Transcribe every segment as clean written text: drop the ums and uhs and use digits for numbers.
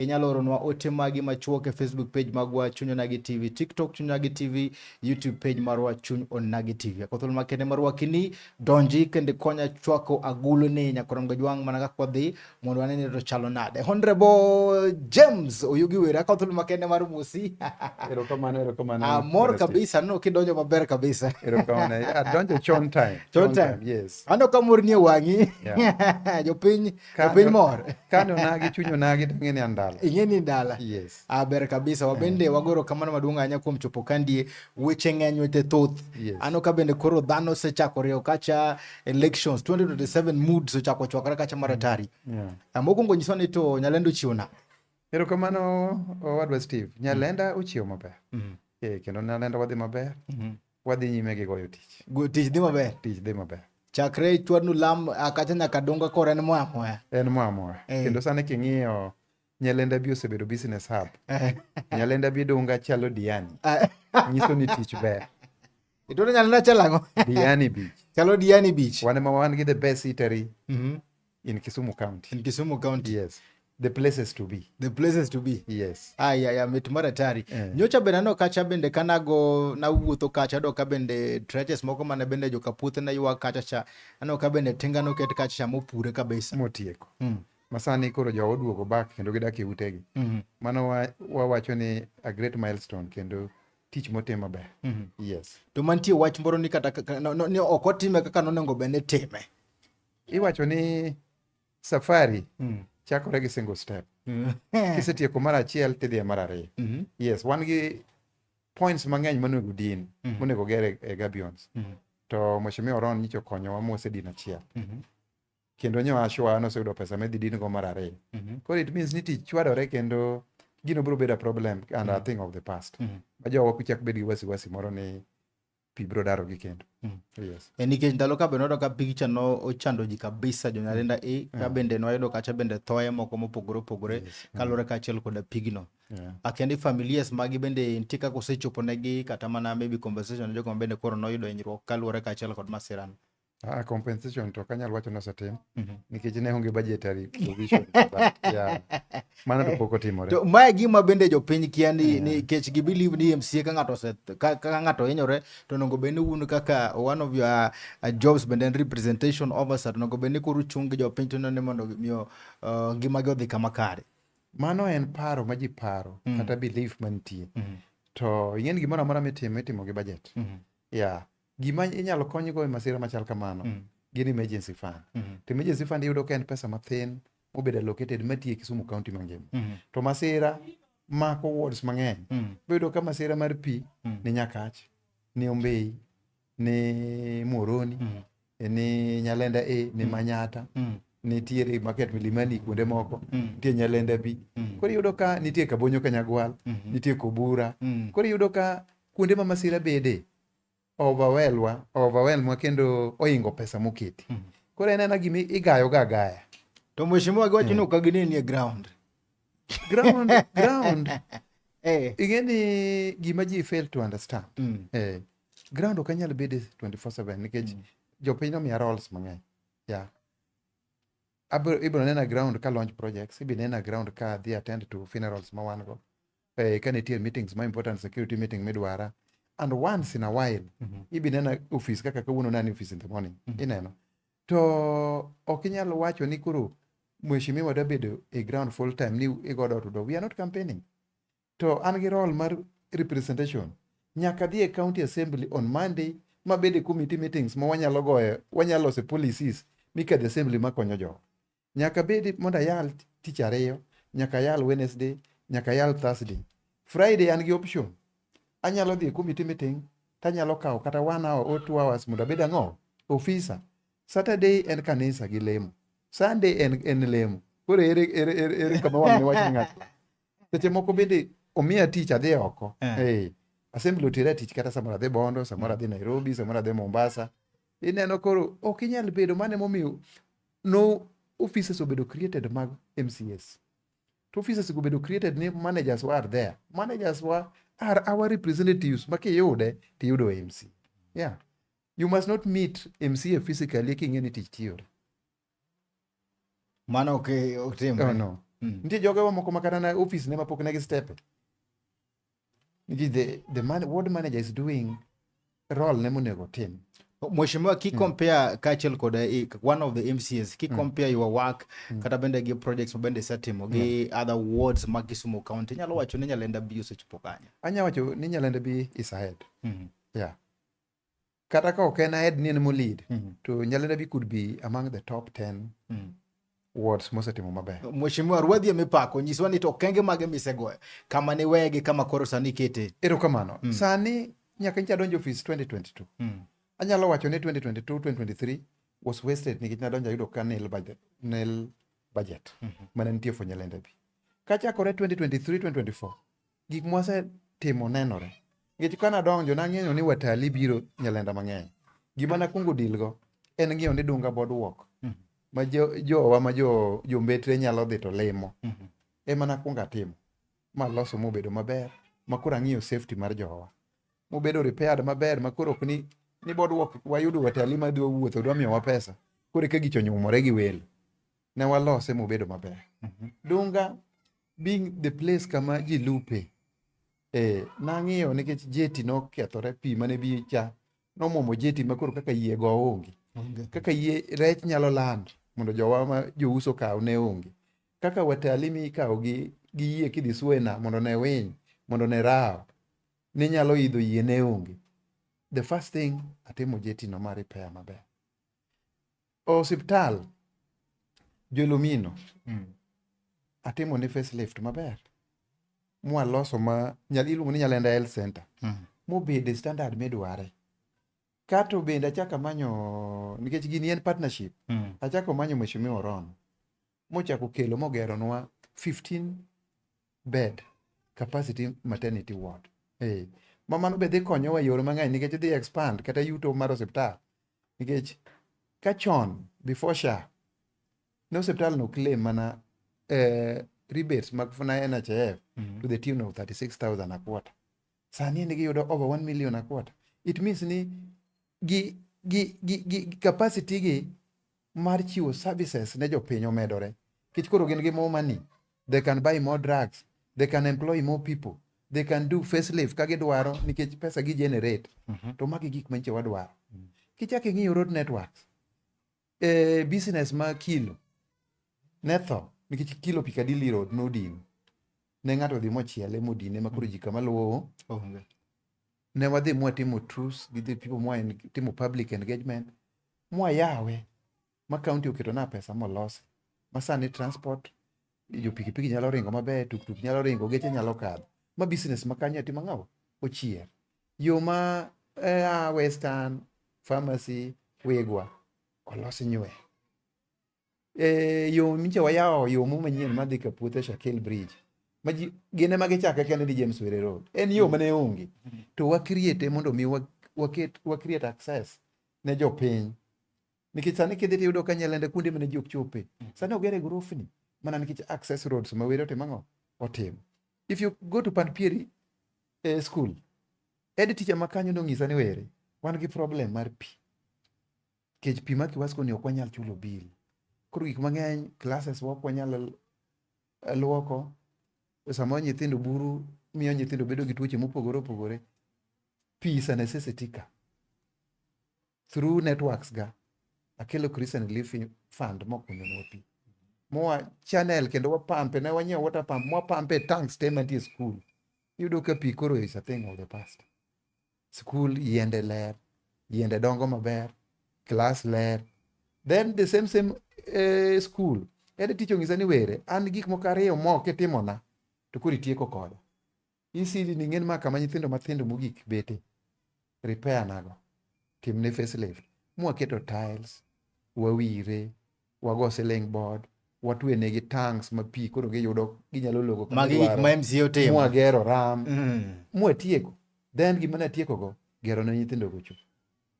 Inyalo oronwa ote magi machuok e Facebook page magwa Chuny Onagi TV, TikTok Chuny Onagi TV, YouTube page marwa Chuny Onagi TV. Ako thuolo makende mar wakini donji kendo konya chwako agulu ni nyakorom gajwang' mana kaka wadhi mondo wane ni to chalo nade. Honorable James Oyugi Were, ako thuolo makende mar musi. Erokamano, erokamano. Amor kabisa, aneno kidonjo maber kabisa. Erokamano. Adonjo chon time. Chon time. Yes. Aneno ka mor nie wang'i. Yeah. Jopiny, jopiny mor. Kane onagi, chuny onagi, to ing'e ni an dala. Ing'e ni dala. Yes. Ah, ber kabisa. Wabende wagoro kamano maduong' ahinya kuom chopo kandie. Weche ng'eny, weche thoth. Yes. Aneno ka bende koro dhano osechako riwo kacha elections 2027 moods ochako chwakore kacha maratari. Yeah. Ah, mokwongo nyiswa ni to Nyalenda ochiwo nade? Erokamano owadwa Steve. Nyalenda ochiewo maber. Eh, kendo Nyalenda wadhi maber. Wadhi nyime gi goyo tich. Tich dhi maber. Tich dhi maber. Chakre chwadnu lam kacha nyaka donga koro en moya moya. En moya moya. Eh. Kendo sani king'iyo Nyalenda bi osebedo business hub. Nyalenda bi Dunga chalo Diani. Nyiso ni tich ber. Itudo Nyalenda chalo ang'o? Diani Beach. Chalo Diani Beach. Wan ema wan gi the best eatery in Kisumu County. In Kisumu County. Yes. The places to be. The places to be. Yes. Ai, ai, ai, mit mar atari. Eh. Nyocha bende aneno kacha bende kanago nawuotho kacha ayudo ka bende trenches moko mane bende jokapuothe ne ywak kacha cha. Aneno ka bende tinga noket kacha cha mopure kabisa. Motieko. Masani koro jowa oduogo back kendo gidak e utegi. Mano wawacho ni a great milestone kendo tich motim maber. Yes. To mantie wach moro ni kata kaka no, no, ni ok otime kaka nonego bed ni itime. Iwacho ni safari chakore gi single step. Kisetieko mar achiel tidhi e mar ariyo. Yes, wan gi points mang'eny monego din, monego ger e gabions. To Mheshimiwa Oron nyicha okonyowa mosedin achiel. Kendo nyo ashwa noseyudo pesa midhi din go mar ariyo. Koro it means ni tich chwadore kendo gino biro bedo a problem and a thing of the past. Ma jowa ok chak bed gi wasiwasi moro ni pi biro darogi kendo. Yes. E nikech ndalo ka bende wayudo ka picture no ochando ji kabisa jo Nyalenda A ka bende nwayudo kacha bende thoye moko mopogore opogore kaluwore kaachiel koda pigno. Akendi familias magi bende nitie kaka osechopo negi kata mana maybe compensation ne jogo ma bende koro noyudo hinyruok kaluwore kaachiel kod masirano. Ah, compensation to ok anyal wacho ni osetim nikech ne onge budgetary provision for that. Yeah. Mano to pok otimore. To mae gima bende jopiny kia ni nikech gi believe ni MCA ka ng'ato ose ka ng'ato hinyore to onego bed ni un kaka one of your jobs bende en representation officer to onego bed ni koro uchung' gi jopiny to ineno ni mondo miyo ngimagi odhi kama kare. Mano en paro ma ji paro kata belief mantie. To ing'e ni gimoro amora mitimo itimo gi budget. Yeah. Gima inyalo konygo e masira machal kamano gin emergency fund. To emergency fund iyudo ka en pesa mathin mobedo allocated matiyo e Kisumu County mangima. To masira mako wards mang'eny. Iyudo ka masira mar pi ni Nyakach, ni Ombei, ni Muhoroni, ni Nyalenda A, ni Manyata, nitiere Market Milimani kuonde moko, nitie Nyalenda B. Koro iyudo ka nitie Kabonyo Kanyagwal, nitie Kobura. Koro iyudo ka kuonde ma masira bede overwhelm overwhelm kendo oingo pesa moketi. Koro en ena gima igayo ga agaya. To mheshimiwa giwacho ni ok gineni e ground. Ground, ground. Eh. Ing'e ni gima ji fail to understand. Eh, ground ok anyal bede 24/7 nikech jopiny omiya roles mang'eny. Yeah. Ibiro nena ground ka launch projects, ibiro nena ground ka adhi attend to funerals ma wan go. Eh, ka nitie meetings ma important security meeting midwara. And once in a while, ibi nena office kaka kawuono nani office in the morning. Ineno. To ok inyal wacho ni koro mheshimiwa dwa bedo e ground full time ni igo door to door. We are not campaigning. To an gi role mar representation. Nyaka dhi e county assembly on Monday mabed e committee meetings ma wanyalo goyo, wanyalo loso policies mikadho assembly makonyo jogo. Nyaka bed mondo ayal tich ariyo, nyaka ayal Wednesday, nyaka ayal Thursday. Friday an gi option. Anyalo dhi e committee meeting tanyalo kawo kata 1 hour or 2 hours mondo abed ang'o? Officer. Saturday en kanisa gi lemo. Sunday en lemo. Koro ere kama wang' ne wach ni ng'ato. Seche moko bende omiya tich adhi oko. Eh. Assembly otera tich kata samoro adhi Bondo, samoro adhi Nairobi, samoro adhi Mombasa. Ineno koro ok inyal bedo mano emomiyo no offices obedo created mag MCAs. To offices go obedo created ni managers wa are there. Managers wa are our representatives ma kiyude tiyudo MC. Yeah. You must not meet MCA physically king'e ni tich tiyore. Mano ok timre. Oh, no. Nitie jogewa moko ma kata na office ne mapok ne gistepe. Nikech the ward manager is doing role ne monego otim. Mheshimiwa, ki compare kaachiel kod one of the MCAs, ki compare your work kata bende gi projects ma bende isetimo gi other wards mag Kisumu County, inyalo wacho ni Nyalenda B osechopo kanye? Anya wacho ni Nyalenda B is ahead. Yeah. Kata ka ok en ahead ni en molead, to Nyalenda B could be among the top 10 wards mosetimo maber. Mheshimiwa, rwadhi emipako, nyiswa ni to okenge mage misegoyo kama ne weye gi kama koro sani ikete. Erokamano. Sani nyaka nyocha adonjo office 2022. Anyalo wacho ni 2022 2023 was wasted nikech nadonjo ayudo ka nil budget, nil budget mane nitie for Nyalenda B. Kachakore 2023 2024 gik mwasetimo nenore. Nikech ka nadonjo nang'eyo ni watalii biro Nyalenda mang'eny. Gima nakwongo deal go en ng'iyo ni Dunga Boardwalk ma jowa ma jo jombetre nyalo dhi to limo ema nakwongo atimo maloso mobedo maber ma koro ang'iyo safety mar jowa mobedo repaired maber ma koro ok ni boardwalk wayudo watalii madwa wuotho dwa miyowa pesa koro eka gicho onyumore gi welo ne walose mobedo maber. Dunga being the place kama ji lupe, nang'iyo nikech jetty nokethore, pi mane bi cha nomuomo jetty ma koro kaka yie go onge, kaka yie rech nyalo land mondo jowa ma jouso kaw ne onge, kaka watalii mikawo gi yie kidhi suo e nam mondo ne winy mondo ne rawo ne nyalo idho yie ne onge. The first thing atimo jetty no ma repair maber. Osiptal Jolomino atimo ne facelift maber mwaloso ma iluongo ni Nyalenda Health Center mobedo e standard midware. Kato bende achako amanyo, nikech gini en partnership, achako manyo Mheshimiwa Ron mochako kelo mogeronwa 15 bed capacity maternity ward. Ma mano be dhi konyowa e yore mang'eny nikech dhi expand kata yuto mar osiptal. Nikech ka chon before SHA ne osiptal no claim mana rebates mag na NHIF to the tune of 36,000 a quarter. Sani en giyudo over 1 million a quarter. It means ni gi capacity gi mar chiwo services ne jopiny omedore. Nikech koro gin gi more money. They can buy more drugs. They can employ more people. They can do facelift ka gidwaro nikech pesa gi generate. To magi gik manyiche wadwaro. Kichako ing'iyo road networks, business ma kilo ne tho nikech kilo Piccadilly Road nodin. Ne ng'ato odhi mochiele modine ma koro ji kama luwo Onge. Ne wadhi mwatimo truce gi the people mwa timo public engagement mwayawe ma county oketo na pesa molosi ma sani transport jo pikipiki nyalo ringo maber, tuktuk nyalo ringo, geche nyalo kadho ma business ma kanyo timo ang'o ochier yo ma Western Pharmacy Wigwa olosi nywe yo micha wayawo yo mo manyien madhi ka puothe Shakil Bridge ma ji gin ema gichake kende ni James Were Road en yo mane onge to wa create mondo mi waket wa create access ne jopiny nikech sani kidhi tiyudo ka Nyalenda kuonde mane ji ok chope sani ogere gorofni mana nikech access roads ma Were otimo ang'o otimo. If you go to Panpieri school, head teacher ma kanyo nonyisa ni Were wan gi problem mar pi nikech pi ma Kiwasco ni ok wanyal chulo bill, koro gik mang'eny classes wa ok wanyal luoko samoro nyithindo buru miyo nyithindo bedo gi tuoche mopogore opogore. Pi is a necessity ka through networks ga akelo Christian Relief Fund mokunyonwa pi mowa channel kendo wapampe ne wanyiewo water pump mwapampe e tanks te mantie e school. Iyudo ka pi koro is a thing of the past. School yiende ler, yiende dongo maber, class ler. Then the same school head teacher onyisa ni Were an gik moko ariyo mok itimona to koro itieko koda. ECD ni ng'en ma kama nyithindo mathindo mogik bete repair nago timne facelift mwaketo tiles wawire wago ceiling board watwe negi tanks ma pi koro giyudo ginyalo logo kama Magi gik gidwaro. ma MCA otimo. Mwagero ram mwatieko. Then gima natieko go gero ne nyithindo go cho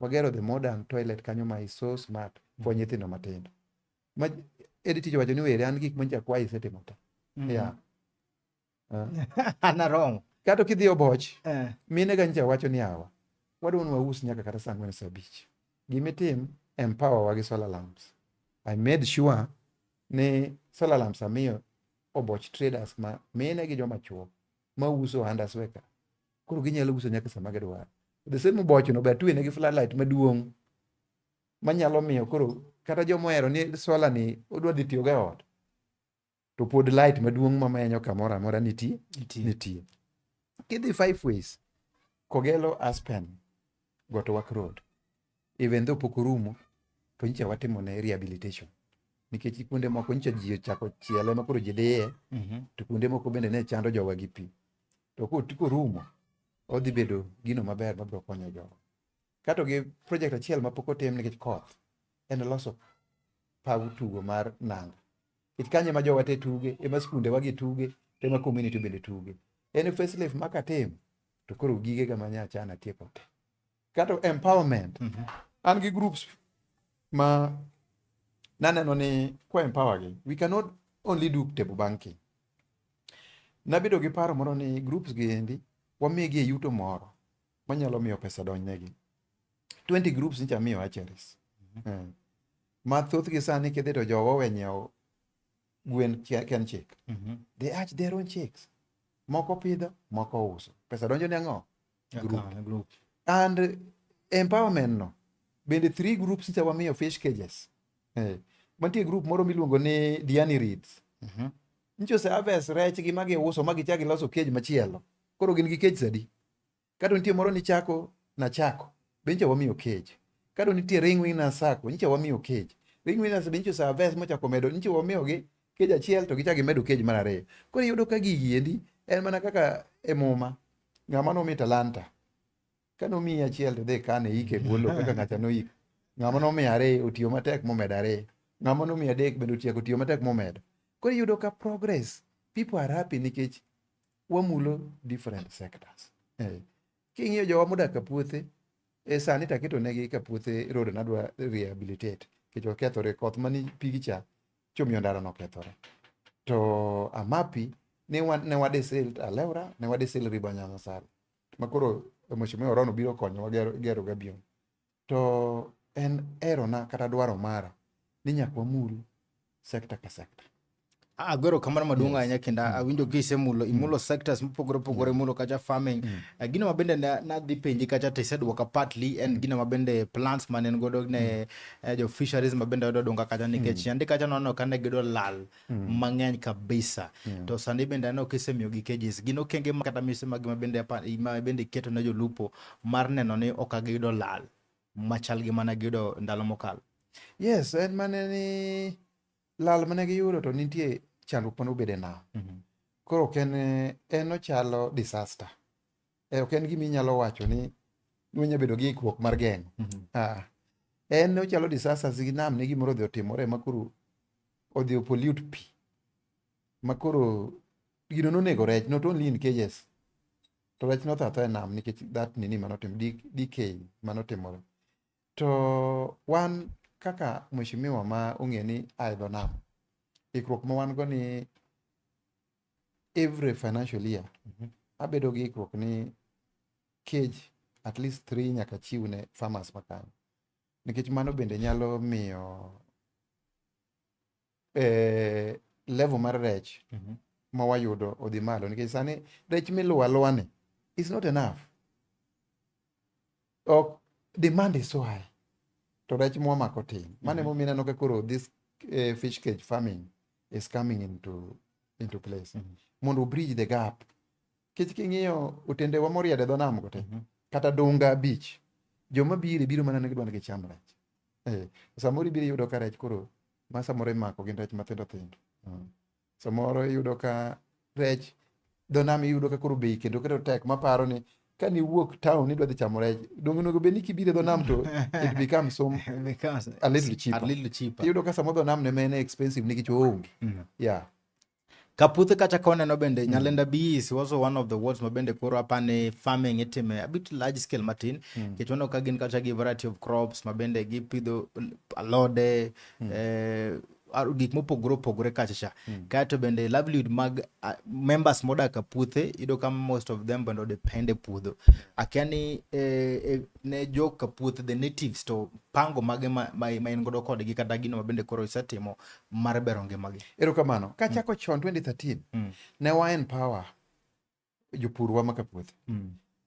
wagero the modern toilet kanyo ma is so smart for nyithindo matindo ma head teacher wacho ni Were an gik mancha kwayi isetimo te. Yeah. An aromo. Kato kidhi Oboch mine ga nyicha wacho ni awa wadwa ni waus nyaka kata saa 4 saa 5 gimitim empower wa gi solar lamps. I made sure ni solar lamps amiyo oboch traders ma mine gi joma chuo ma uso handaswe ka. Koro ginyalo uso nyaka sama gidwaro. The same obochno be atwene gi floodlight maduong' manyalo miyo koro kata joma ohero ni solar ni odwa dhi tiyogo e ot to pod light maduong' mamenyo kamoro amora nitie. Nitie. Nitie. Kidhi Five Ways, Kogelo Aspen, Gotwak Road, even though pok orumo, to nyicha watimo ne rehabilitation. Nikech kuonde moko nyicha ji ochako chiele ma koro ji dhiye, to kuonde moko bende ne chando jowa gi pi. To korumo, odhi bedo gino maber mabiro konyo jowa. Kato gi project achiel ma pok otim nikech koth, en loso paw tugo mar nanga. Nikech kanyo ema jowa te tuge, ema skunde wa gi tuge, to ema community bende tuge. En facelift ma katim, to koro gige ga manyachana atieko te. Kato empowerment. An gi groups ma naneno ni kwa empower gi, we cannot only do table banking. Nabedo gi paro moro ni groups gi endi wamigi e yuto moro manyalo miyo pesa donjnegi. 20 groups nyicha miyo hatcheries. Ma thothgi sani kidhi to jowa owe nyiewo gwen ken chick. They hatch their own chicks. Moko pidho, moko uso. Pesa donjo ne ang'o? Group. Account, group. And empowerment no bende three groups nyicha wamiyo fish cages. Mantie group moro miluongo ni Diani Reeds. Nyicha ose harvest rech gi ma giuso ma gichak giloso cage machielo. Koro gin gi cage adi? Kato nitie moro ni chako na chako be nyicha wamiyo cage. Kato nitie Ring Winners Sacco nyicha wamiyo cage. Ring Winners be nyicha ose harvest mochako medo nyicha wamiyo gi cage achiel to gichak gimedo cage mar ariyo. Koro iyudo ka gigi endi en mana kaka e muma ng'ama nomi talanta ka nomiyi achiel to dhi kane ike e bwo lowo kaka ng'acha noiko. Ng'ama nomiyo ariyo otiyo matek momedo ariyo. Ng'ama nomiyo adek bende otieko tiyo matek momedo. Koro iyudo ka progress people are happy nikech wamulo different sectors. King'iyo jowa modak ka puothe, e sani to aketo negi ka puothe road nadwa rehabilitate nikech okethore koth mani pigi cha chomiyo ndara no okethore. To amapi ni wan ne wadesilt Alewra, ne wadesil Riba Nyamasari. Ma koro Mheshimiwa Rono biro konyowa gero, gero gabion. To en erona kata dwaro mara ni nyaka wamul sector ka sector. Agoro kamano maduong' ahinya kendo awinjo kisemulo imulo sectors mopogore opogore, imulo kacha farming. Gino ma bende nadhi penji kacha to iseduoka partly en gino ma bende plans mane en godo ne jo fisheries ma bende oyudo Dunga kacha nikech yande kacha naneno ka ne giyudo lal mang'eny kabisa. To sani bende aneno kisemiyogi cages. Gin okenge ma kata mise mag ma bende ma bende iketo ne jolupo mar neno ni ok giyudo lal machal gi mana giyudo ndalo mokalo. Yes, en mane ni lal mane giyudo to nitie chandruok mane obedo e nam. Koro ok en en ochalo disaster. Ok en gima inyalo wacho ni wanya bedo gi ikruok mar geng'o. En ochalo disasters gi nam ne gimoro odhi otimore ma koro odhi o pollute pi. Ma koro gino nonego rech not only in cages. To rech notho athoa e nam nikech that nini manotim decay manotimore. To wan kaka mheshimiwa ma ong'e ni ae dho nam, ikruok ma wan go ni every financial year abedo gi ikruok ni cage at least 3 nyaka chiw ne farmers ma kanyo. Nikech mano bende nyalo miyo level mar rech ma wayudo odhi malo. Nikech sani rech miluwo aluwa ni is not enough. Ok, demand is so high. To rech mwamako tin. Mano emomiyo ineno ka koro this fish cage farming is coming into place. Mondo bridge the gap. Nikech king'iyo otendewa moriedo e dho nam go te, kata Dunga Beach, joma bire biro mana ni gidwa ni gicham rech. Samoro ibiro yudo ka rech koro ma samoro imako gin rech mathindo thindo. Samoro iyudo ka rech dho nam iyudo ka koro bei kendo kendo tek maparo ni ka niwuok town idwa dhi chamo rech donge onego bed ni kibiro e dho nam to it becomes so Becomes a little cheaper. A little cheaper. Iyudo ka samoro dho nam ne mene expensive nikech oonge. Yeah. Kaputhe kacha koneno bende Nyalenda B is also one of the wards ma bende koro apani farming itime a bit large scale matin. Nikech waneno ka gin kacha gi variety of crops ma bende gipidho alode, Gik mopogore opogore kacha cha. Kaeto bende livelihood mag members modak e puothe, iyudo ka most of them bende depend e puodho. Akia ni ne jo ka puothe, the natives, to pango mage ma in godo kodgi, kata gino ma bende koro isetimo mar bero ngimagi? Erokamano. Kachako chon 2013, ne wa empower jopurwa ma Kapuothe.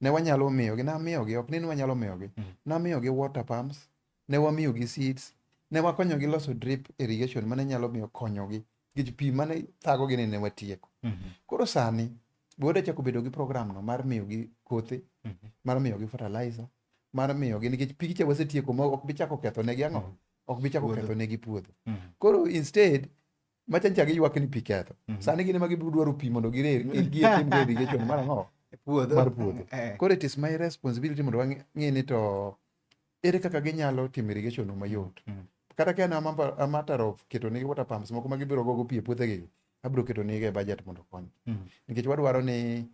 Ne wanyalo miyogi, namiyogi, ok ni wanyalo miyogi. Namiyogi water pumps, ne wamiyogi seeds, ne wakonyogi loso drip irrigation mane nyalo miyo konyogi. Nikech pi mane thagogi ni ne watieko. Koro sani, be chako bedo gi program no mar miyogi kothe, mar miyogi fertilizer, mar miyogi, nikech pigi cha wasetieko ma ok bi chako ketho negi ang'o? Ok bi chako Puodho. Ketho negi puodho. Koro instead machancha giywak ni pi ketho. Sani gin ema gibiro dwaro pi mondo girer gitim go irrigation mar ang'o? Puodho. Mar puodho. Eh. Koro it is my responsibility mondo wang'i ni to ere kaka ginyalo timo irrigation no mayot. Kata ka en a matter of keto negi water pumps moko ma gibiro gogo pi e puothegi, abiro keto negi e budget mondo okony. Nikech wadwaro ni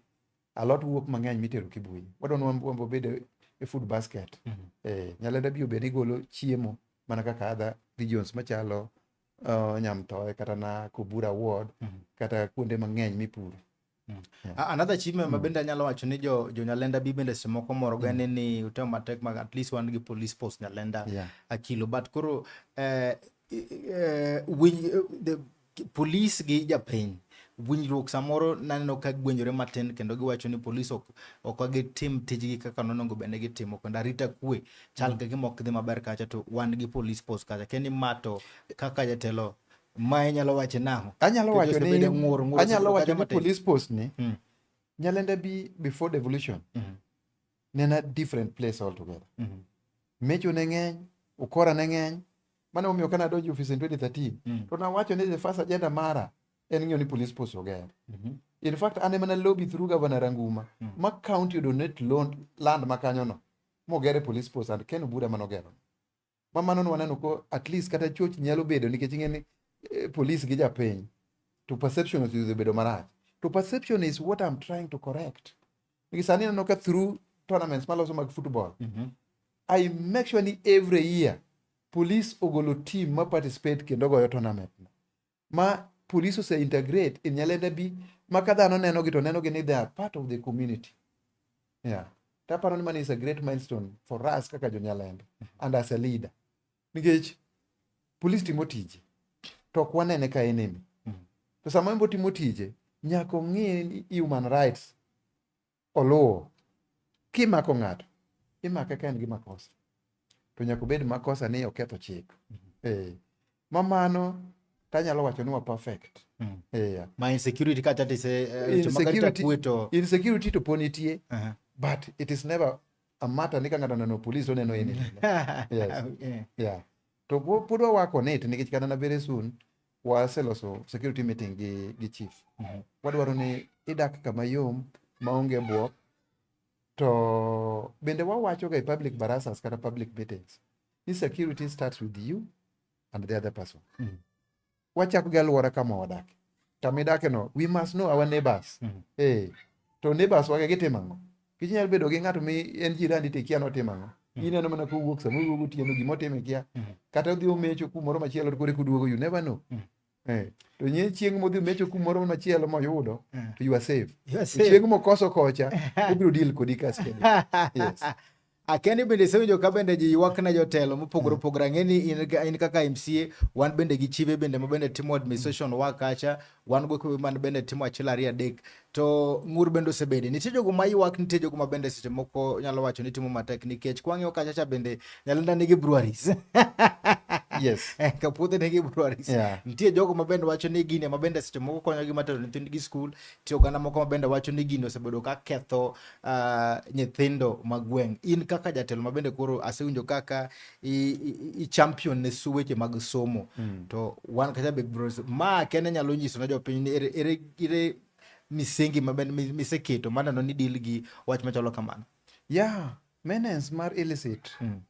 alot wuok mang'eny mitero Kibuye. Wadwaro ni wan wabed e food basket. Nyalenda biro bed ni golo chiemo mana kaka other regions machalo Nyamthoe kata na Kobura ward kata kuonde mang'eny mipuro. Another achievement ma bende anyalo wacho ni jo Nyalenda bi bende seche moko moro ga ni utemo matek mag at least wan gi police post Nyalenda Achilo, but koro the police gi japiny winjruok samoro naneno ka gwenjore matin, kendo giwacho ni police ok gitim tijgi kaka nonego bed ni gitimo, kendo arita kwe chal ka gima ok dhi maber kacha, to wan gi police post kacha keni ma to kaka jatelo ma inyalo wacho nang'o? Anyalo Nikech wacho ni osebedo ng'ur anyalo osebedo wacho kacha ni matin. Police post ni Nyalenda bi before devolution ne en a different place altogether. Mecho ne ng'eny, ukora ne ng'eny. Mano omiyo kana donjo office in 2013 to nawacho ni the first agenda mara en ng'iyo ni police post oger. In fact, an ema na lobby through Governor Ranguma ma county donate loan land makanyono mogere police post, and Ken Obura manogero. Ma mano nwaneno ko at least kata choch nyalo bedo nikech ing'e ni police gi japiny to perception osebedo marach. To perception is what I'm trying to correct. Nikech sani aneno ka through tournaments maloso mag football, I make sure ni every year police ogolo team ma participate kendo goyo tournament no. Ma police ose integrate in Nyalenda bi ma ka dhano neno gi to neno gi ni they are part of the community. Yeah. Taparo ni mano is a great milestone for us kaka jo Nyalenda and as a leader. Nikech police timo tije to ok wanene ka enemy. To sama en bo timo tije, nyaka ong'e ni human rights oluwo. Kimako ng'ato, imake ka en gi makosa. To nyaka obed makosa ni oketho chik. Ma mano tanyalo wacho ni wa perfect. Ma insecurity kacha tise weche mag arita kwe to Insecurity to pod nitie, but it is never a matter ni ka ng'ato oneno police to oneno enemy. Yes. Yeah. To pod wa work on it nikech kata na very soon waseloso security meeting gi chief. Wadwaro ni idak kama yom maonge buok, to bende wawacho ga e public barazas kata public meetings ni security starts with you and the other person. Wachako gi alwora kama wadake. Kama idake no, we must know our neighbors. To neighbors wage gitimo ang'o? Nikech inyalo bedo gi ng'ato mi en jirani to ikia notimo ang'o. Ineno mana kowuok sama owuok gotieno, gimotimo ikia. Kata odhi omecho kumoro machielo to koro eka oduogo, you never know. To nye chieng' modhi omecho kumoro machielo moyudo, to you are safe. You are To safe. chieng' mokoso kocha, obiro deal kodi kaskedi. Yes. Akia bende isewinjo ka bende ji ywak ne jotelo mopogore opogore. Ang'e ni in kaka MCA, wan bende gi chife bende ma bende timo administration work kacha, wan go kwe man bende timo achiel ariyo adek. To ng'ur bende osebede. Nitie jogo ma ywak, nitie jogo ma bende seche moko nyalo wacho ni timo matek nikech kwang'iyo kacha cha bende Nyalenda nigi breweries. Kapuodhe nigi breweries. Nitie jogo ma bende wacho ni gini ma bende seche moko konyogi mar tero nyithindgi skul. Nitie oganda moko ma bende wacho ni gini osebedo ka ketho nyithindo mag gweng'. In kaka jatelo ma bende koro asewinjo kaka i champion ne weche mag somo. To wan kacha be breweries. Ma kende nyalo nyiso ne jopiny ni ere misingi ma bende miseketo maneno ni deal gi wach machalo kamano. Yeah. Menace mar illicit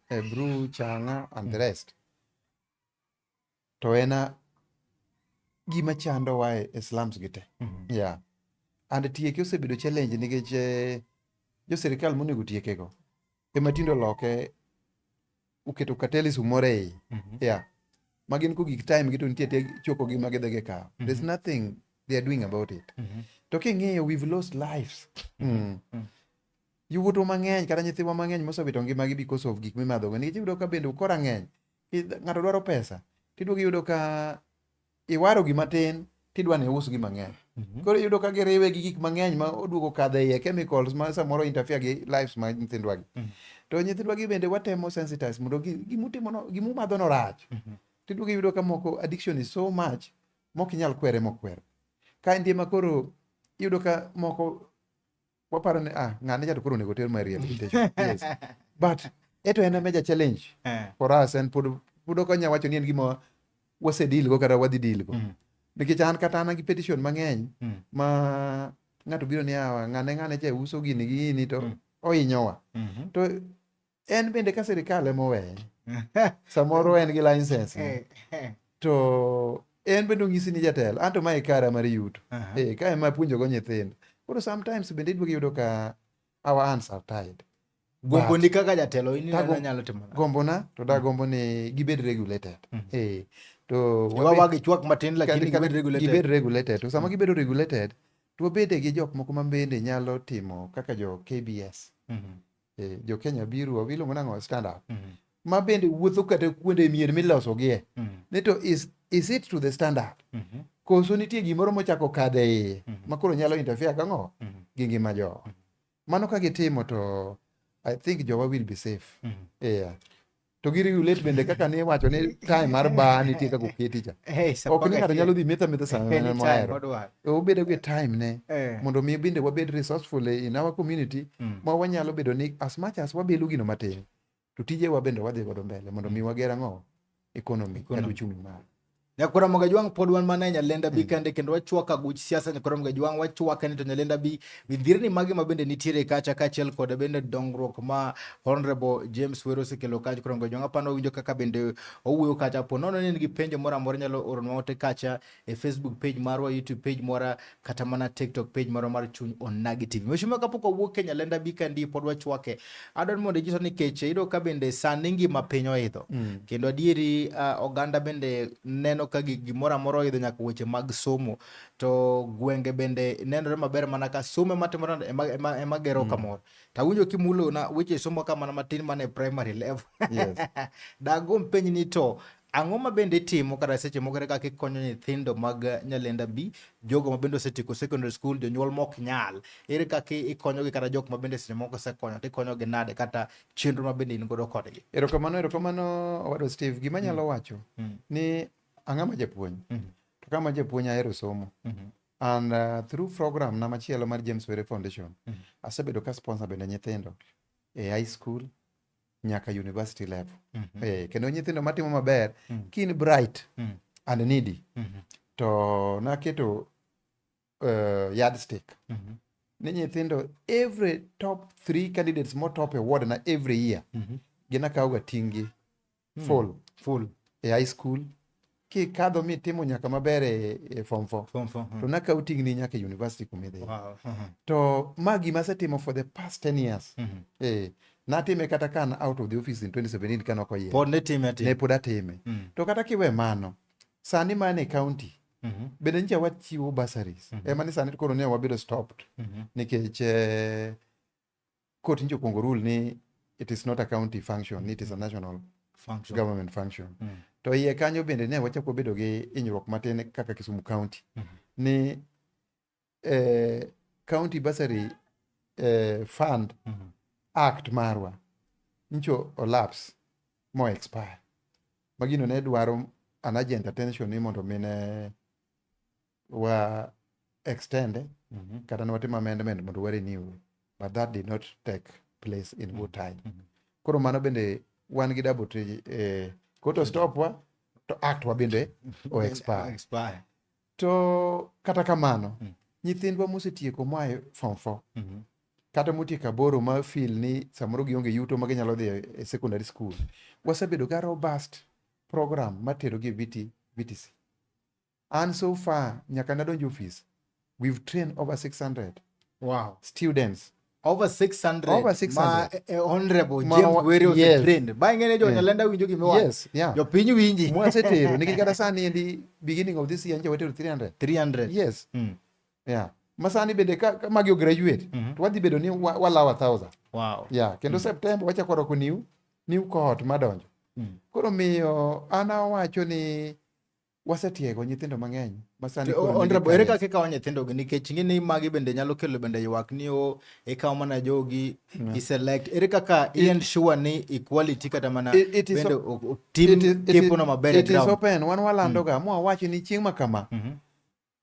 brew, chang'a and the rest. To en a gima chandowa e slums gi te. Yeah. And tieke osebedo challenge nikech jo sirikal monego tieke go ema tinde oloke oketo cartelism moro e iye. Yeah. Ma gin kogik time gi to nitie tie choko gi ma gidhi gikawo. There's nothing they are doing about it. To king'iyo, we've lost lives. Yawuotwa mang'eny kata nyithindwa mang'eny mosewito ngimagi because of gik mimadhogo. Nikech iyudo ka bende ukora ng'eny. Ng'ato dwaro pesa. Tiduogo iyudo ka iwaro gima tin tidwa ni ius gima ng'eny. Koro iyudo ka giriwe gi gik mang'eny ma oduogo kadho e iye, chemicals ma samoro interfere gi lives mag nyithindwa gi. To nyithindwa gi bende watemo sensitize mondo gimutimo no, gimumadho no rach. Tiduogo iyudo ka moko addiction is so much mok inyal kwere mokwero. Ka nitie ma koro iyudo ka moko waparo ni, ah, ng'ane cha to koro onego ter mar rehabilitation. Yes. But eto en a major challenge for us en pod ok anyal wacho ni en gima wasedeal go kata wadhi deal go. Nikech an kata an gi petition mang'eny ma ng'ato biro ni, awa, ng'ane ng'ane cha uso gini gi gini to ohinyowa. To en bende ka sirikal ema oweye, samoro en gi license ne. To en bende onyisi ni jatelo, anto mae kara mar yuto. Ka ema apuonjo go nyithindo. Koro sometimes bende iduogo iyudo ka our hands are tied. Gomboni kaka jatelo in ineno nyalo timo nade? Gombona to dagombo ni gibed regulated. To wagi chwak matin lakini gibed regulated. Gibed regulated. To sama gibedo regulated, to wabede gi jok moko ma bende nyalo timo kaka jo KBS. Jo Kenya biro, iluongo nang'o, stand up. Ma bende wuotho kata kuonde mier milosogie. Ni to is it to the standard? Koso nitie gimoro mochako kadho e iye ma koro nyalo interfere gang'o gi ngima jowa. Mano ka gitimo to I think jowa will be safe. Yeah. To gi regulate bende kaka ni wacho ni time mar bar nitie kaka oketi cha. Hey, Ok ni ng'ato nyalo dhi metho ametha sama Anytime mohero. odwaro. Obedo gi time ne mondo mi bende wabed resourceful in our community ma wanyalo bedo ni as much as wabelo gino matin to tijewa bende wadhi godo mbele mondo mi wager ang'o, economy kata Economy. uchumi mar. Nyakwara Mogajwang' pod wan mana e Nyalenda Bi kende kendo wachwako aguch siasa. Nyakwara Mogajwang', wachwake ni to Nyalenda Bi midhierni mage ma bende nitiere kacha, kaachiel kod bende dongruok ma Honorable James Were osekelo kacha. Nyakwara Mogajwang', apano winjo kaka bende owuoyo kacha. Po nono ni in gi penjo moro amora, nyalo oronwa ote kacha e Facebook page marwa, YouTube page mora, kata mana TikTok page marwa mar Chuny Onagi TV. Mheshimiwa, kapok wawuok e Nyalenda Bi kandi pod wachwake, adwaro mondo inyiswa nikech iyudo ka bende sani ngima piny oidho. Kendo adieri oganda bende neno ka gimoro amora oidho nyaka weche mag somo. To gwenge bende nenore maber mana ka somo ema timore ema gero kamoro. Tawinjo kimulo na weche somo ka mana matin mana e primary level. Dagomb penj ni to ang'o ma bende itimo kata seche moko kaka ikonyo nyithindo mag Nyalenda B, jogo ma bende osetieko secondary school, jonyuol mok nyal, ere kaka ikonyogi kata jok ma bende seche moko osekonyo to ikonyogi nade kata chenro ma bende in godo kodgi? Erokamano, erokamano owadwa Steve. Gima anyalo wacho ni ang'ama japuonj. To kama japuonj ahero somo. And through program na machielo mar James Were Foundation, asebedo ka sponsor bende nyithindo e high school nyaka university level. Kendo nyithindo matimo maber, kin bright and needy, to naketo yardstick ni nyithindo every top three candidates motop e ward na every year gin akawoga ting' gi full Full. E high school kikadho mitimo nyaka maber e form 4 Form four. To nakawo ting'ni nyaka e university kumidhiye. To ma gima asetimo for the past 10 years. Natime kata ka an out of the office in 2017 ka nok oyier. Pod ne time ne atima. Pod atime. To kata kiwe mano, sani man e county bende nyicha wachiwo bursaries. Ema ni sani koro ne wabedo stopped nikech court nyicha okuongo rule ni it is not a county function, it is a national Function. Government function. To iye kanyo bende ne wachako bedo gi hinyruok matin kaka Kisumu County ni county bursary fund act marwa nyicho olapse mo expire ma gino ne dwaro an urgent attention ni mondo mine wa extend kata ne watim amendment mondo wa renew, but that did not take place in good time. Koro mano bende wan gi double court stop wa to act wa bende o expire. Expire. To kata kamano, nyithindwa mosetieko moa e form 4 kata motieko aboro ma feel ni samoro gionge yuto ma ginyalo dhi e secondary school, wasebedo ga robust program matero gi e VTC, and so far nyaka nadonj office we've trained over 600 students. Over 600. Over 600. Ma honorable Ma James Were osetrained. Ba ing'e ni jo Nyalenda winjo gima iwacho. Yes, yeah. Jopiny winji. Mwasetero nikech kata sani endi beginning of this year nyocha watero 300. 300. Yes. Yeah. Ma sani bende ka magi ograduate to wadhi bedo ni walawo 1000. Wow. Yeah, kendo September wachako rwako new cohort madonjo. Koro miyo an awacho ni wasetiego nyithindo mang'eny ma sani koro nigi Honorable, ere careers. kaka ikawo nyithindogi nikech ing'e ni magi bende nyalo kelo bende ywak ni o ikawo mana jogi i select ere kaka i ensure ni equality kata mana It is bende tim kepono maber e It is ground. open. Wan walandoga mwawacho ni chieng' ma kama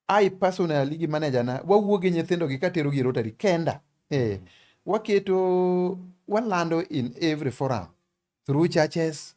I personally gi manager na wawuok gi nyithindo gi katero gi Rotary kenda. Waketo walando in every forum through churches.